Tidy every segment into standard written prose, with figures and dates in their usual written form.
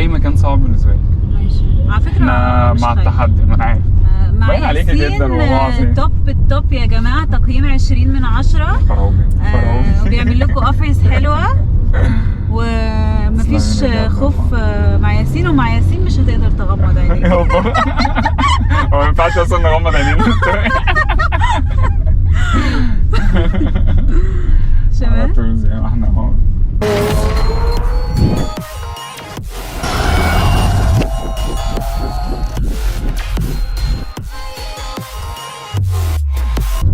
اي مكان صعب بالنسبة لك. ماشي، على فكرة احنا مش مع خايفة. التحدي، ما انا عارف. مع باين عليكي ياسين، جداً والله العظيم. Top ال top يا جماعه، تقييم 20 من 10. خرابي خرابي. وبيعمل لكم offers حلوة، ومفيش تسلمي بجد خوف والله. مع ياسين، ومع ياسين مش هتقدر تغمض عينيك. هو ما ينفعش اصلا نغمض عينينا. على شباب. طول زي ما احنا اهو.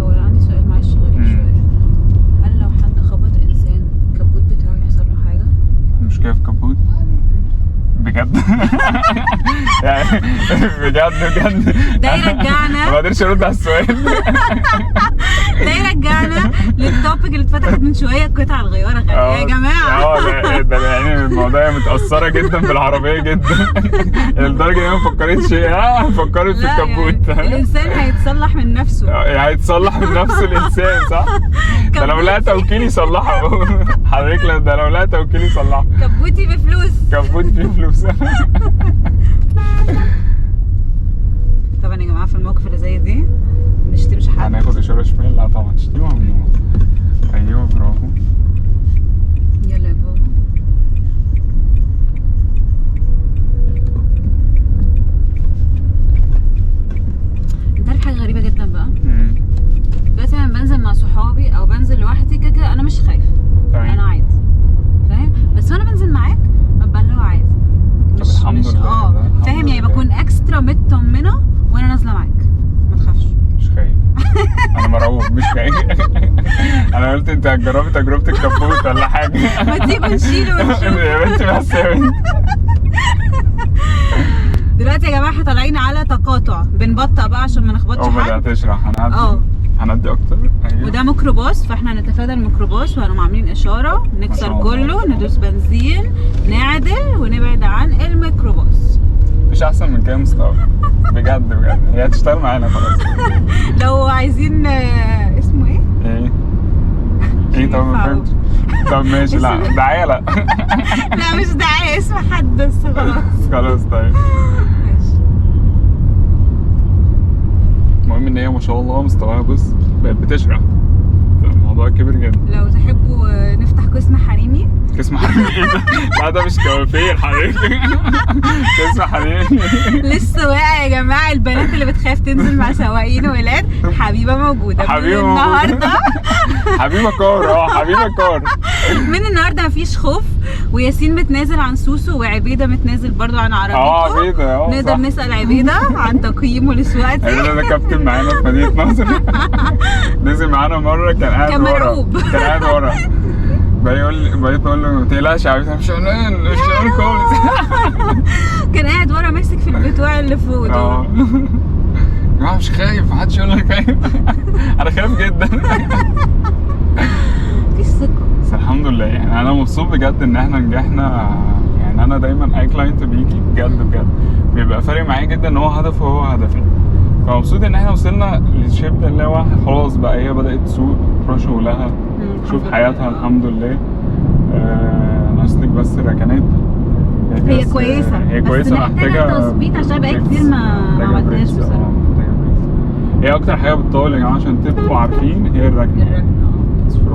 هو أنا عندي سؤال معلش غريب شويه، هل لو حد خبط انسان الكبوت بتاعه يحصل له حاجة؟ مشكلة في كبوت بجد؟ يعني بجد بجد؟ ده يرجعنا. ما قدرتش ارد على السؤال. ده يرجعنا لل topic اللي اتفتحت من شويه، قطع الغيار غالية يا جماعه. اه، ده يعني الموضوع متأثرة جدا بالعربية جدا، لدرجة ان هي ما فكرتش، فكرت في لا الكبوت. يعني الانسان هيتصلح من نفسه. يعني هيتصلح من نفسه الانسان، صح؟ ده لو لقى توكيل يصلحه حضرتك، ده لو لقى توكيل يصلحه. كبوتي بفلوس. كبوت فيه فلوس. طبعا يا جماعة في الموقف اللي زي دي مش تمشي حد. هناخد اشارة شمال؟ لا طبعا، شتيمة ممنوع. ايوه برافو. يلا يا بابا. انت عارف حاجة غريبة جدا بقى؟ دلوقتي لما بنزل مع صحابي او بنزل لوحدي كده كده انا مش خايفة. انا عادي، فاهم؟ بس وانا بنزل معاك ببقى اللي هو عادي. مش الحمد مش لله، لا، الحمد فاهم يعني؟ لله. بكون extra مطمنه وانا نازله معاك، ما تخافش. مش خايف، انا مرعوب مش خايف. انا قلت انت هتجربي تجربه الكبوت ولا حاجة. ما تيجوا نشيله ونشوف. يا بنتي بس يا بنتي. دلوقتي يا جماعة احنا طالعين على تقاطع، بنبطأ بقى عشان ما نخبطش اه حد. بدأت تشرح. هنعدي. هنعدي اكتر، ايوه. وده ميكروباص، فاحنا هنتفادى الميكروباص وهنقوم عاملين اشارة، ما شاء نكسر الله. كله، ندوس بنزين، نعدل ونبعد عن الميكروباص. مفيش احسن من كده مستوى، بجد بجد هي هتشتغل معانا خلاص. لو عايزين اسمه ايه؟ ايه ايه؟ طب ما ينفع. فهمتش. طب ماشي، لا دعاية لا. لا مش دعاية، اسم حد بس خلاص. خلاص طيب. ماشي. المهم ان هي ما شاء الله مستواها بص بقت بتشرح، الموضوع كبر جدا. لو تحبوا نفتح قسم حريمي. قسم حريمي ايه ده؟ لا ده مش كوافير حضرتك، قسم حريمي. للسواقه يا جماعه، البنات اللي بتخاف تنزل مع سواقين ولاد، حبيبه موجودة من حبيبة موجودة. النهارده. حبيبه كار، حبيبه كار. من النهارده مفيش خوف، وياسين متنازل عن سوسو، وعبيده متنازل برضو عن عربيته. عبيده، نقدر صح. نسال عبيده عن تقييمه لسواقتي. عبيده ده كابتن معانا في مدينة نصر، نزل معانا مرة كان قاعد كان ورا. مرعوب. كان قاعد ورا بيقول، بقيت اقول له ما تقلقش يا عبيده، مش قلقان مش قلقان خالص. كان قاعد ورا ماسك في البتوع اللي فوق دول. يا جماعة مش خايف، محدش يقول لك خايف، انا خايف جدا. مفيش ثقة. بس الحمد لله، يعني انا مبسوط بجد ان احنا نجحنا. يعني انا دايما اي client بيجي بجد بجد بيبقى فارق معايا جدا ان هو هدفه هو هدفي، فمبسوط ان احنا وصلنا لل shape ده اللي هو خلاص بقى هي بدات تسوق، تروح شغلها، تشوف الحمد حياتها. لله. الحمد لله. ناقص لك بس الركنات. هي بس، كويسة، هي بس كويسة، محتاجة تظبيط عشان بقالي كتير ما محتاجة عملتهاش brakes، بصراحة. محتاجة brakes. هي اكتر حاجة بتطول يا جماعة عشان تبقوا عارفين هي الركنه. الركنه.